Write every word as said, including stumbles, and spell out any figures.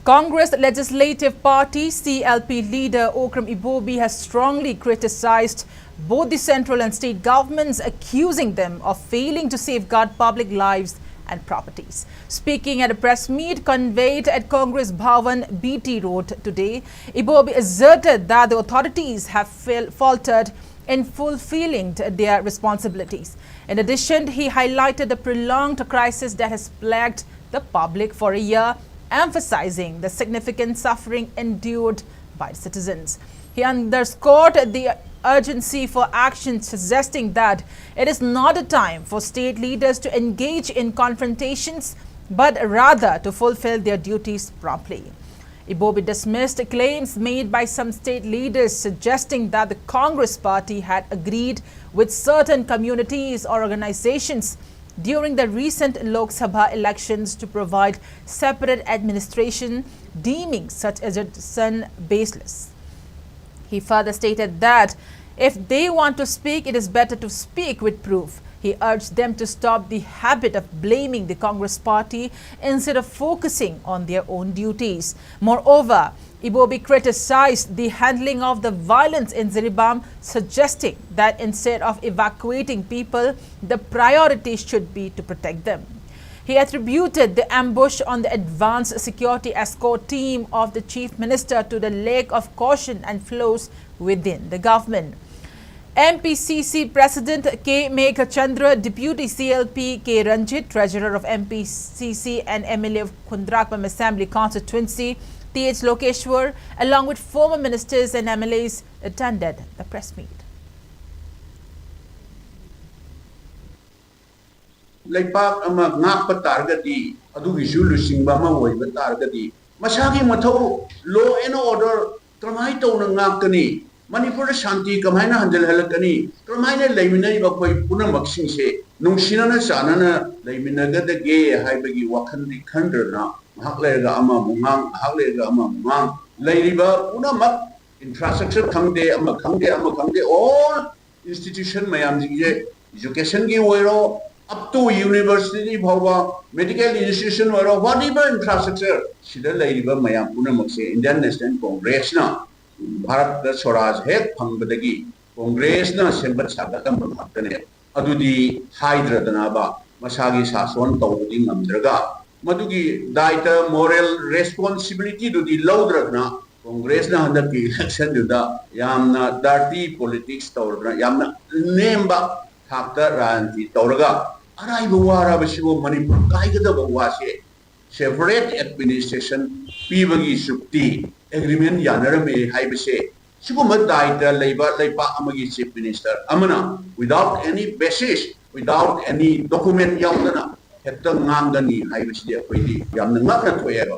Congress Legislative Party, C L P, leader Okram Ibobi has strongly criticized both the central and state governments, accusing them of failing to safeguard public lives and properties. Speaking at a press meet convened at Congress Bhavan, B T Road, today, Ibobi asserted that the authorities have fail- faltered in fulfilling their responsibilities. In addition, he highlighted the prolonged crisis that has plagued the public for a year, emphasizing the significant suffering endured by citizens. He underscored the urgency for action, suggesting that it is not a time for state leaders to engage in confrontations, but rather to fulfill their duties promptly. Ibobi dismissed claims made by some state leaders suggesting that the Congress party had agreed with certain communities or organizations during the recent Lok Sabha elections to provide separate administration, deeming such assertion baseless. He further stated that if they want to speak, it is better to speak with proof. He urged them to stop the habit of blaming the Congress party instead of focusing on their own duties. Moreover, Ibobi criticized the handling of the violence in Jiribam, suggesting that instead of evacuating people, the priority should be to protect them. He attributed the ambush on the advanced security escort team of the chief minister to the lack of caution and flaws within the government. M P C C President K Meghachandra, Deputy C L P K Ranjit, Treasurer of M P C C and M L A of Khundrakpam Assembly Constituency T H Lokeshwar, along with former ministers and M L As, attended the press meet. ꯂꯩꯄꯥꯛ ꯑꯃ ꯉꯥꯛꯄ ꯇꯥꯔꯒꯗꯤ, ꯑꯗꯨꯒꯤꯁꯨ ꯂꯨꯆꯤꯡꯕ ꯑꯃ ꯑꯣꯏꯕ ꯇꯥꯔꯒꯗꯤ, ꯃꯁꯥꯒꯤ ꯃꯊꯧ, law and order ꯀꯔꯝꯍꯥꯏꯅ ꯇꯧꯅ ꯉꯥꯛꯀꯅꯤ, ꯃꯅꯤꯄꯨꯔꯗ ꯁꯥꯟꯇꯤ ꯀꯃꯥꯏꯅ ꯍꯟꯖꯤꯜꯍꯜꯂꯛꯀꯅꯤ, ꯀꯔꯝꯍꯥꯏꯅ ꯂꯩꯃꯤꯟꯅꯔꯤꯕ ꯑꯩꯈꯣꯏ ꯄꯨꯝꯅꯃꯛꯁꯤꯡꯁꯦ ꯅꯨꯡꯁꯤꯅꯅ ꯆꯥꯟꯅꯅ ꯂꯩꯃꯤꯟꯅꯒꯗꯒꯦ ꯍꯥꯏꯕꯒꯤ ꯋꯥꯈꯜꯗꯤ ꯈꯟꯗ꯭ꯔꯅ, ꯉꯥꯏꯍꯥꯛ ꯂꯩꯔꯒ ꯑꯃꯃꯨꯛ ꯉꯥꯡ, ꯉꯥꯏꯍꯥꯛ ꯂꯩꯔꯒ ꯑꯃꯃꯨꯛ ꯉꯥꯡ, ꯂꯩꯔꯤꯕ ꯄꯨꯝꯅꯃꯛ, infrastructure ꯈꯪꯗꯦ, ꯑꯃ ꯈꯪꯗꯦ, ꯑꯃ ꯈꯪꯗꯦ, all institution ꯃꯌꯥꯝꯁꯤꯡꯁꯦ, educationꯒꯤ ꯑꯣꯏꯔꯣ, up to university ꯐꯥꯎꯕ, medical institution ꯑꯣꯏꯔꯣ, whatever infrastructure, ꯁꯤꯗ ꯂꯩꯔꯤꯕ ꯃꯌꯥꯝ ꯄꯨꯝꯅꯃꯛꯁꯦ Indian National Congressꯅ ꯚꯥꯔꯠꯇ ꯁ꯭ꯋꯔꯥꯖ ꯍꯦꯛ ꯐꯪꯕꯗꯒꯤ ꯀꯣꯡꯒ꯭ꯔꯦꯁꯅ ꯁꯦꯝꯒꯠ ꯁꯥꯒꯠꯂꯝꯕ ꯉꯥꯛꯇꯅꯦ꯫ ꯑꯗꯨꯗꯤ ꯍꯥꯏꯗ꯭ꯔꯗꯅꯕ, ꯃꯁꯥꯒꯤ ꯁꯥꯁꯣꯟ ꯇꯧꯕꯗꯤ ꯉꯝꯗ꯭ꯔꯒ, ꯃꯗꯨꯒꯤ ꯗꯥꯏꯇ, moral responsibilityꯗꯨꯗꯤ ꯂꯧꯗ꯭ꯔꯗꯅ, ꯀꯣꯡꯒ꯭ꯔꯦꯁꯅ ꯍꯟꯗꯛꯀꯤ electionꯗꯨꯗ ꯌꯥꯝꯅ dirty politics ꯇꯧꯔꯗꯅ, ꯌꯥꯝꯅ ꯅꯦꯝꯕ ꯊꯥꯛꯇ ꯔꯥꯖꯅꯤꯇꯤ ꯇꯧꯔꯒ, ꯑꯔꯥꯏꯕ ꯋꯥꯔꯕꯁꯤꯕꯨ, ꯃꯅꯤꯄꯨꯔ ꯀꯥꯏꯒꯗꯕ ꯋꯥꯁꯦ separate administration ꯄꯤꯕꯒꯤ ꯆꯨꯛꯇꯤ, agreement ꯌꯥꯅꯔꯝꯃꯦ ꯍꯥꯏꯕꯁꯦ, ꯁꯤꯒꯨꯝꯕ ꯗꯥꯏꯇ ꯂꯩꯕ ꯂꯩꯄꯥꯛ ꯑꯃꯒꯤ chief minister ꯑꯃꯅ without any basis, without any document ꯌꯥꯎꯗꯅ ꯍꯦꯛꯇ ꯉꯥꯡꯒꯅꯤ ꯍꯥꯏꯕꯁꯤꯗꯤ ꯑꯩꯈꯣꯏꯗꯤ ꯌꯥꯝꯅ ꯉꯛꯅ ꯊꯣꯛꯑꯦꯕ꯫